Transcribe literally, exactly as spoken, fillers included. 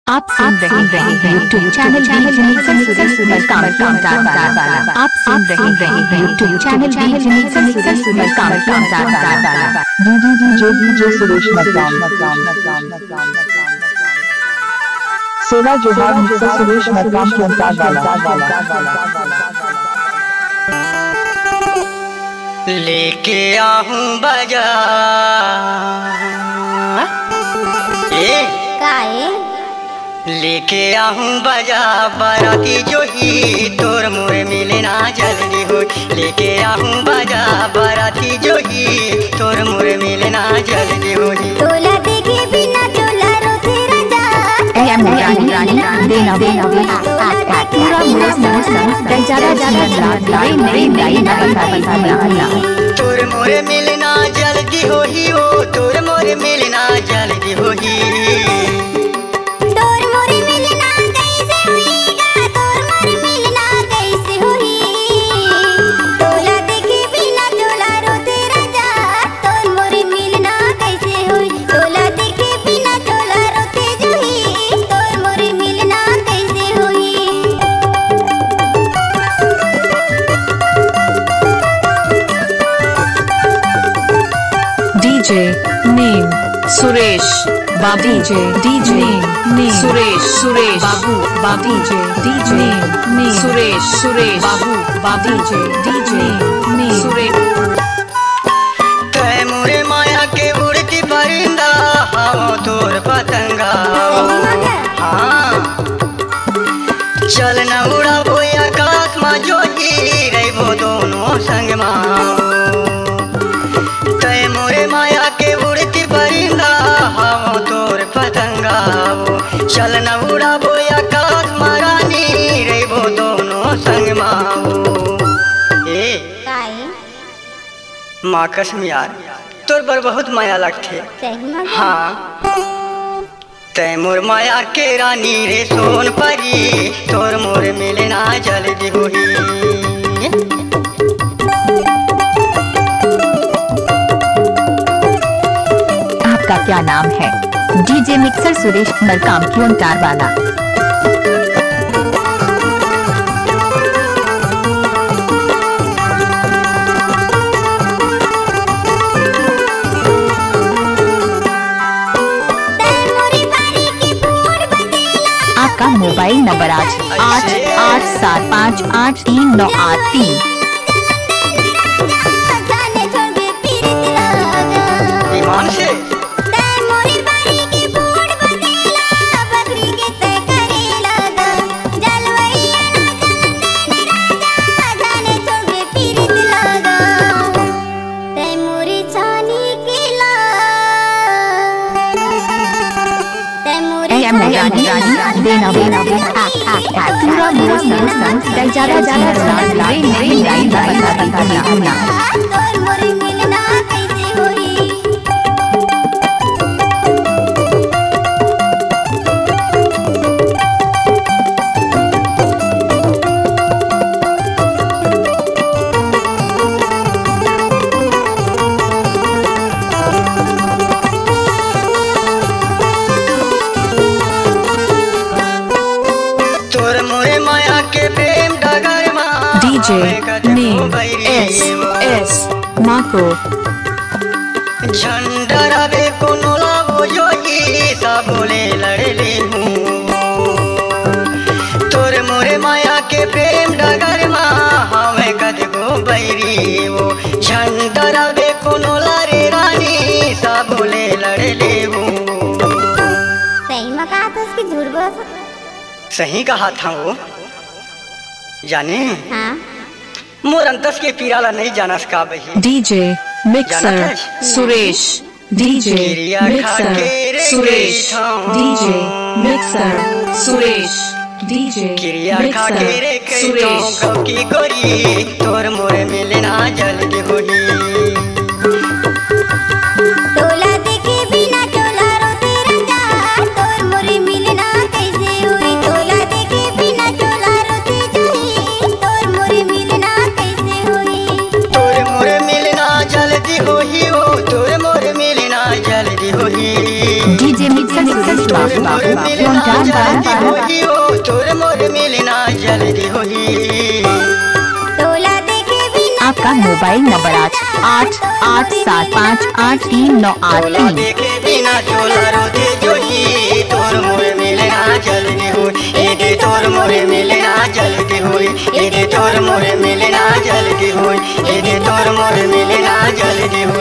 आप सुन रहे हैं YouTube channel DJ mixer Suresh Malkam की ओंकार वाला। आप सुन रहे हैं YouTube channel DJ mixer Suresh Malkam की ओंकार वाला। DJ DJ DJ Suresh Malkam. सेवा जोहार मिक्सर सुरेश मलकाम की ओंकार वाला। लेके आहूं बाजार। ए? का ए? लेके आहूं बाजार, बाराती जोही, तोर मोर मिलना जल्दी होई। लेके आहूं बाजार, बाराती जोही, तोर मोर मिलना जल्दी होही। तोला देखे बिना चोला रोथे राजा। ए मोर रानी, देना, देना, देना, पूरा मोर संग, संग, दे ज्यादा जीवन लाग, लाए, नई, नई, नई, नई, नई, नई। तोर मोर मिलना जल्दी होही, ओ, तोर मोर मिलना जल्दी होही। तोर मोर मिलना कइसे होही गा, तोर मोर मिलना कइसे होही? तोला देखे बिना चोला रोथे राजा, तोर मोर मिलना कइसे होही? तोला देखे बिना चोला रोथे जोही, तोर मोर मिलना कइसे होही? डीजे नेम सुरेश बाबू। डीजे, डीजे नेम, नेम सुरेश, सुरेश बाबू, बाबू। डीजे, डीजे नेम, नेम सुरेश, सुरेश बाबू, बाबू। डीजे, डीजे नेम, नेम सुरेश। तै मोरे माया के उड़ती परिंदा, हवं तोर पतंगा। हाँ। चल न उड़ाबो आकाश मा जोही, रहिबो दोनों संग मा। तै मोरे माया के उड़ती परिंदा, हवं तोर पतंगा। चल न उड़ाबो आकाश मा रानी, रहिबो दोनों संग मा। ए। का ए? माँ कसम यार, तोर बर बहुत माया लगथे। सही में? हाँ। तै मोर माया के रानी रे सोन परी, तोर मोर मिलना जल्दी होही। आपका क्या नाम है? डीजे मिक्सर सुरेश मलकाम की ओंकार वाला। आपका मोबाइल नंबर आज आठ आठ सात पाँच आठ तीन नौ आठ तीन। ईमान से। तै मोरी चानी के लाल, तै मोरी ए, ए, मोरी चानी रानी, के लाल। देना, देना, देना, आ, आ, आ, पूरा मोर संग, संग, तै ज्यादा जीवन लाग, रे, रे, रे, बता, बता, बता, बता। तोर मोर मिलना कइसे होही? तोर मोरे माया के प्रेम डगर मा डीजे हवे कतको नीम बैरी एस वो। एस माको। झंडा रवे कोनो ला वो जोगी, सबो ले लड़ लेहूं। तोर मोरे माया के प्रेम डगर मा हवे कतको बैरी वो। झंडा रवे कोनो ला रे रानी, सबो ले लड़ लेहूं। सही में कहा था उसकी झूठ बोल सकता। सही कहा था वो। जाने? हाँ। मोर अंतस के पीरा ला नइ जानस का बहिन? डीजे मिक्सर जानत हस? सुरेश, डीजे किरिया खा मिक्सर के रे सुरेश, कहिथंव। डीजे मिक्सर सुरेश, डीजे किरिया खा के मिक्सर रे कहिथंव सुरेश। कब की गोरी, तोर मोर मिलना जल्दी होही। तोला देखे बिना चोला रोथे राजा, तोर मोर मिलना कइसे होही? तोला देखे बिना चोला रोथे जोही, तोर मोर मिलना कइसे होही? तोर मोर मिलना जल्दी होही ओ, तोर मोर मिलना जल्दी होही। डीजे मिक्सर सुरेश बाबू, बाबू, बाबू, जल्दी होही ओ, तोर मोर मिलना जल्दी होही। आपका मोबाइल नंबर आज आठ आठ सात पाँच आठ तीन नौ आठ तीन। देखे बिना चोला रोथे जोही, तोर मोर मिलना जल्दी होही। ए दे तोर मोर मिलना जल्दी होही। ए दे तोर मोर मिलना जल्दी होही। ए दे तोर मोर मिलना जल्दी होही।